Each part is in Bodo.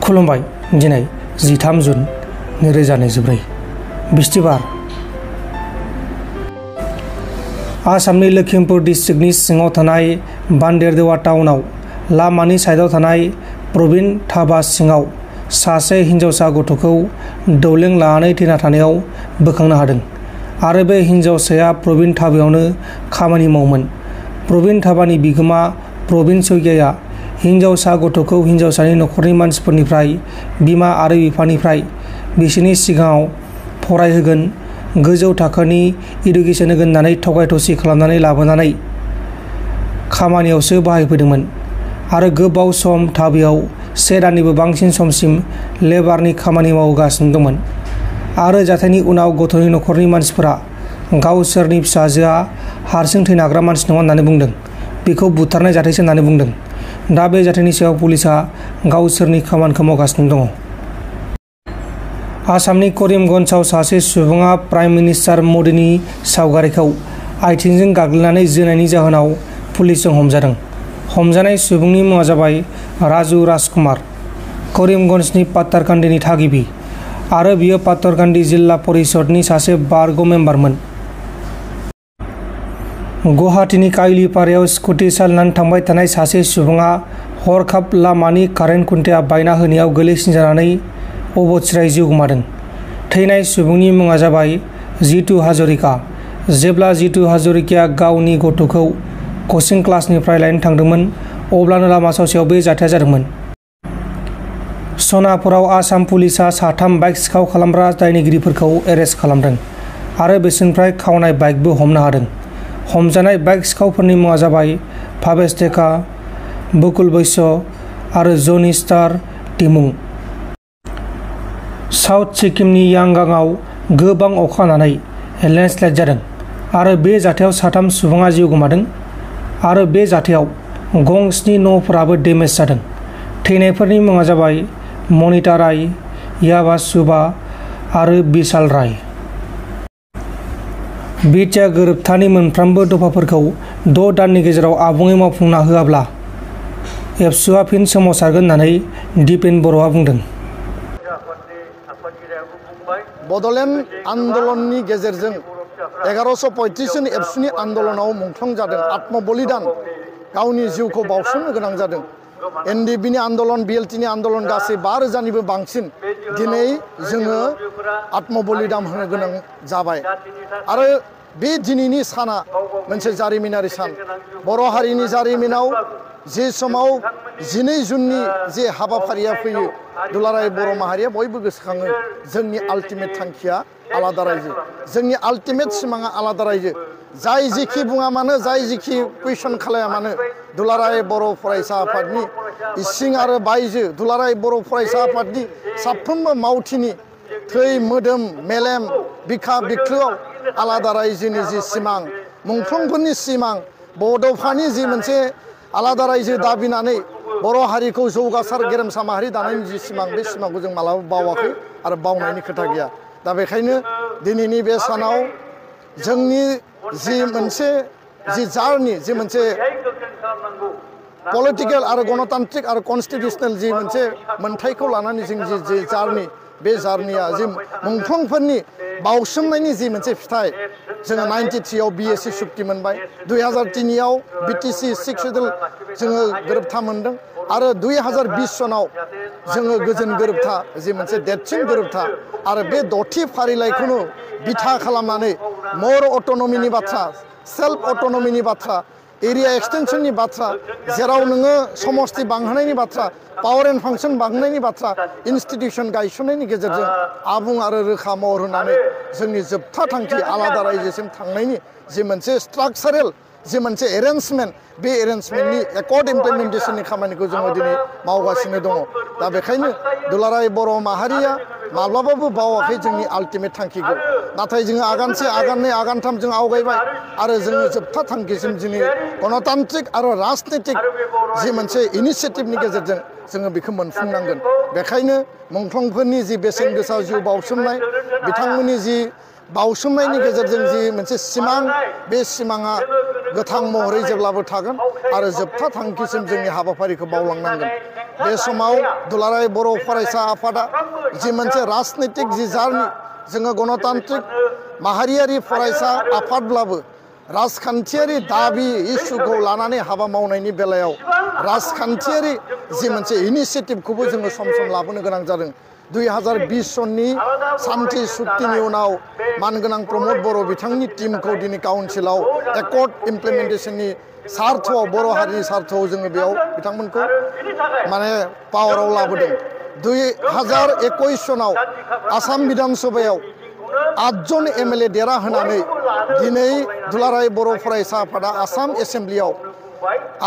खुलुमबाय दिनै 13 जुन 2024 बिस्थिबार आसामनि लखिमपुर डिस्ट्रिक्टनि सिङाव थानाय बान्देरदेवा टाउनाव लामानि साइडआव थानाय प्रवीण धाबा सिङाव सासे हिनजावसा गथ'खौ दौलें लानानै थैना थानायाव बोखांनो हादों आरो बे हिनजावसाया प्रवीण धाबायावनो खामानि मावोमोन। प्रवीण धाबानि बिगोमा प्रवीण सैगियाया हिनजावसा गथ'खौ हिनजावसानि नखरनि मानसिफोरनिफ्राय बिमा आरो बिफानिफ्राय बिसोरनि सिगाङाव फरायहोगोन, गोजौ थाखोनि इडुकेसन होगोन होननानै थगाय थसि खालामनानै लाबोनानै खामानियावसो बाहायफैदोंमोन आरो गोबाव सम धाबायाव 1 दाननिबो बांसिन समसिम लेबारनि खामानि मावगासिनो दंमोन आरो जाथायनि उनाव गथ'नि नखरनि मानसिफोरा गावसोरनि फिसाजोआ हारसिं थैनाग्रा मानसि नङा होननानै बुंदों, बेखौ बुथारनाय जाथायसो होननानै बुंदों। दा बे जाथायनि सायाव पुलिसआ गावसोरनि खामानिखौ मावगासिनो दङ। आसामनि करिमगन्जआव सासे सुबुङा प्राइम मिनिस्टार मदिनि सावगारिखौ आथिंजों गाग्लिनानै जोनायनि जाहोनाव पुलिसजों हमजादों। हमजानाय सुबुंनि मुङा जाबाय राजु राजकुमार, करिमगन्जनि पातारकान्दिनि थागिबि आरो बियो पातारकान्दी जिल्ला परिषदनि सासे बारग' मेम्बारमोन। गुवाहाटीनि काइलिपारायाव स्कुटि सालायनानै थांबाय थानाय सासे सुबुङा हरखाब लामानि कारेन्ट खुन्थिया बायना होनायाव गोलैसिनजानानै अबथिरायै जिउ गोमादों। थैनाय सुबुंनि मुङा जाबाय जितु हाजरिका। जेब्ला जितु हाजरिकाया गावनि गथ'खौ कचिं क्लासनिफ्राय लायनो थांदोंमोन अब्लानो लामा ससेयाव बे जाथाया जादोंमोन। सनापुराव आसाम पुलिसआ 3 बाइक सिखाव खालामग्रा दायनिगिरिफोरखौ एरेस्ट खालामदों आरो बिसोरनिफ्राय खावनाय बाइकबो हमनो हादों। हमजानाय बाइक सिखावफोरनि मुङा जाबाय भावेश टेका, बकुल बैश्य आरो जनि स्टार टिमुं। साउथ सिक्किमनि यांगांआव गोबां अखा हानानै लेन्डस्लाइड जादों आरो बे जाथायाव 3 सुबुङा जिउ गोमादों आरो बे जाथायाव गंस्नि न'फोराबो डेमेज जादों। थैनायफोरनि मुङा जाबाय मनिता राय, याबा सुबा आरो बिशाल राय। बिटिआ गोरोबथानि मोनफ्रोमबो दफाफोरखौ 6 दाननि गेजेराव आबुङै मावफुंना होआब्ला एबसुआ फिन सोमावसारगोन होननानै दिपेन बर'आ बुंदों। बड'लेण्ड आन्दलननि गेजेरजों 1135 एबसुनि आन्दलनाव मुंख्लं जादों, आत्मबलिदान गावनि जिउखौ बावसोमनो गोनां जादों। एनडिएफबिनि आन्दलन, बिएलटिनि आन्दलन गासै 5,000निबो बांसिन दिनै जोङो आत्मबलिदान होनो गोनां जाबाय आरो बे दिनैनि साना मोनसे जारिमिनारि सान। बर' हारिनि जारिमिनाव जे समाव 12 जुननि जे हाबाफारिया फैयो दुलाराय बर' माहारिया बयबो गोसोखाङो। जोंनि आल्टिमेट थांखिया आलादा रायजो, जोंनि आल्टिमेट सिमाङा आलादा रायजो। जाय जिखि बुङा मानो, जाय जिखि कुइसन खालाया मानो, दुलाराय बर' फरायसा आफादनि इसिं आरो बायजो, दुलाराय बर' फरायसा आफादनि साफ्रोमबो मावथिनि थै, मोदोम, मेलेम, बिखा बिख्लोआव आलादा रायजोनि जि सिमां, मुंख्लंफोरनि सिमां, बड'फानि जि मोनसे आलादा रायजो दाबिनानै बर' हारिखौ जौगासार गेरेमसा माहारि दानायनि जि सिमां, बे सिमांखौ जों मालाबा बावाखै आरो बावनायनि खोथा गैया। दा बेखायनो दिनैनि बे सानाव जोंनि जि मोनसे जि जार्नि, जि मोनसे पलिटिकेल आरो गणतान्त्रिक आरो कनस्टिटिउसनेल जि मोनसे मोन्थायखौ लानानै जों जि जार्नि, बे जार्निया जि मुंख्लंफोरनि बावसोमनायनि जि मोनसे फिथाइ। जोङो 93आव बिएसि सुक्ति मोनबाय, 2003आव बिटिसि 6 सिडुल जोङो गोरोबथा मोनदों आरो 2020 सनाव जोङो गोजोन गोरोबथा, जि मोनसे देरसिन गोरोबथा आरो बे 6थि फारिलाइखौनो बिथा खालामनानै मर अट'नमिनि बाथ्रा, सेल्फ अट'नमिनि बाथ्रा, एरिया एक्सटेनसननि बाथ्रा, जेराव नोङो समस्ति बांहोनायनि बाथ्रा, पावार एन्ड फांसन बांहोनायनि बाथ्रा, इनस्टिटिउसन गायसननायनि गेजेरजों आबुं आरो रोखा महर होनानै जोंनि जोबथा थांखि आलादा रायजोसिम थांनायनि जि मोनसे स्ट्राक्चारेल जि मोनसे एरेन्जमेन्ट, बे एरेन्जमेन्टनि एकर्ड इमप्लिमेन्टेसननि खामानिखौ जोङो दिनै मावगासिनो दङ। दा बेखायनो दुलाराय बर' माहारिया माब्लाबाबो बावाखै जोंनि आल्टिमेट थांखिखौ। नाथाय जोङो आगानसे, आगाननै, आगानथाम जों आवगायबाय आरो जोङो जोबथा थांखिसिम दिनै गणतान्त्रिक आरो राजनितिक जि मोनसे इनिसियेटिभनि गेजेरजों जोङो बेखौ मोनफुंनांगोन। बेखायनो मुंख्लंफोरनि जि बेसेन गोसा जिउ बावसोमनाय, बिथांमोननि जि बावसोमनायनि गेजेरजों जि मोनसे सिमां, बे सिमाङा गोथां महरै जेब्लाबो थागोन आरो जोबथा थांखिसिम जोंनि हाबाफारिखौ बावलांनांगोन। बे समाव दुलाराय बर' फरायसा आफादा जि मोनसे राजनीतिक जि जार्नि जोङो गणतान्त्रिक माहारियारि फरायसा आफादब्लाबो राजखान्थियारि दाबि इस्युखौ लानानै हाबा मावनायनि बेलायाव राजखान्थियारि जि मोनसे इनिशियेटिभखौबो जोङो सम सम लाबोनो गोनां जादों। 2020 सननि सान्थि सुक्तिनि उनाव मानगोनां प्रमद बर' बिथांनि टीमखौ दिनै काउन्सिलाव एकर्ड इमप्लिमेन्टेशननि सार्थआव बर' हारिनि सार्थआव जोङो बेयाव बिथांमोनखौ माने पावाराव लाबोदों। 2021 सनाव आसाम बिधान सभायाव 8 जन MLA देरा होनानै दिनै दुलाराय बर' फरायसा आफादा आसाम एसेम्ब्लियाव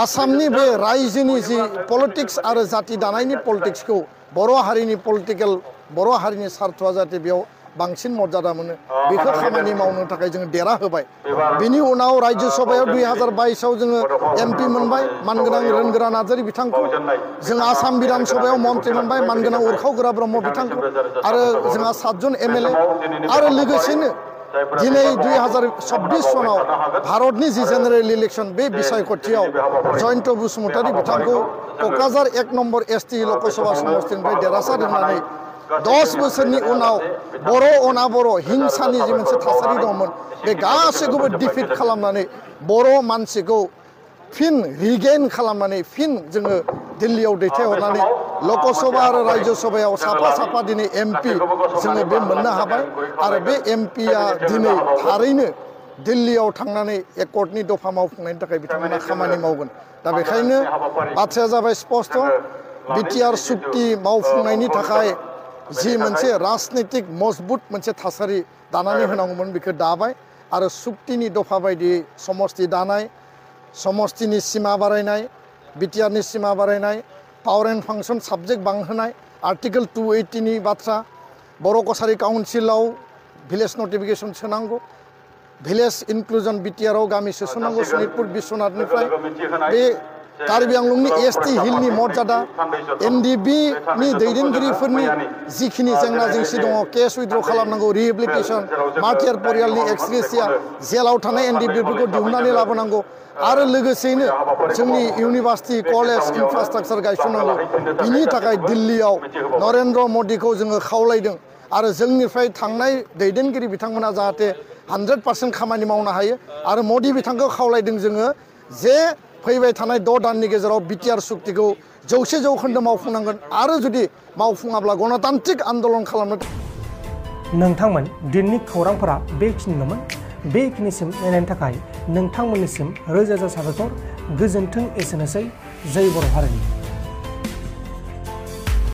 आसामनि बे रायजोनि जि पलिटिक्स आरो जाति दानायनि पलिटिक्सखौ बर' हारिनि पलिटिकेल बर' हारिनि सार्थआ जाहाथे बेयाव बांसिन मर्यादा मोनो बेखौ खामानि मावनो थाखाय जोङो देरा होबाय। बिनि उनाव राज्य सभायाव 2022 आव जोङो MP मोनबाय मानगोनां रोनगोरा नार्जारी बिथांखौ, जों आसाम बिधान सभायाव मन्त्रि मोनबाय मानगोनां उरखाव गोरा ब्रह्म बिथांखौ, आरो जोंहा 7 जन MLA आरो लोगोसेनो दिनै 2026 सनाव भारतनि जि जेनेरेल इलेक्शन बे बिसायख'थियाव जयन्त बसुमतारी बिथांखौ क'क्राझार 1 नम्बर ST लकसभा समस्तिनिफ्राय देरहासार होनानै 10 बोसोरनि उनाव बर' अनाबर' हिंसानि जि मोनसे थासारि दंमोन बे गासैखौबो डिफिट खालामनानै बर' मानसिखौ फिन रिगेइन खालामनानै फिन जोङो दिल्लीयाव दैथायहरनानै लकसभा आरो राज्य सभायाव साफा साफा दिनै MP जोङो बे मोननो हाबाय आरो बे MPआ दिनै थारैनो दिल्लीयाव थांनानै एकर्डनि दफा मावफुंनायनि थाखाय बिथांमोना खामानि मावगोन। दा बेखायनो बाथ्राया जाबाय स्पष्ट BTR सुक्ति मावफुंनायनि थाखाय जि मोनसे राजनीतिक मजबुत मोनसे थासारि दानानै होनांगौमोन बेखौ दाबाय आरो सुक्तिनि दफा बायदियै समस्ति दानाय, समस्तिनि सिमा बारायनाय, BTRनि सिमा बारायनाय, पावर एन्ड फांसन साबजेक्ट बांहोनाय, आर्टिकेल 280 नि बाथ्रा, बर' कसारी काउन्सिलाव भिलेज नटिफिकेसन सोनांगौ, भिलेज इनक्लुजन BTR आव गामि सोसननांगौ सनितपुर बिश्वनाथनिफ्राय, बे कार्बि आंलंनि ST हिलनि मर्यादा, NDB नि दैदेनगिरिफोरनि जिखिनि जेंना जेंसि दङ केस उइथड्र खालामनांगौ, रिहेबिलिटेसन, मार्टियार परियालनि एक्सग्रेसिया, जेलाव थानाय NDBफोरखौ दिहुननानै लाबोनांगौ आरो लोगोसेयैनो जोंनि इउनिभार्सिटि कलेज इनफ्रास्ट्राक्चार गायसननांगौ। बिनि थाखाय दिल्लीयाव नरेन्द्र मदिखौ जोङो खावलायदों आरो जोंनिफ्राय थांनाय दैदेनगिरि बिथांमोना जाहाथे 100% खामानि मावनो हायो आरो मदि बिथांखौ खावलायदों जोङो जे फैबाय थानाय 6 दाननि गेजेराव BTR सुक्तिखौ 100% मावफुंनांगोन आरो जुदि मावफुङाब्ला गणतान्त्रिक आन्दोलन खालामनो। नोंथांमोन दिननि खौरांफोरा बेखिनिल'मोन। बेखिनिसिम नायनायनि थाखाय नोंथांमोननिसिम रोजा रोजा साबायखर। गोजोन्थों। एसेनोसै। जय बर' हारिनि।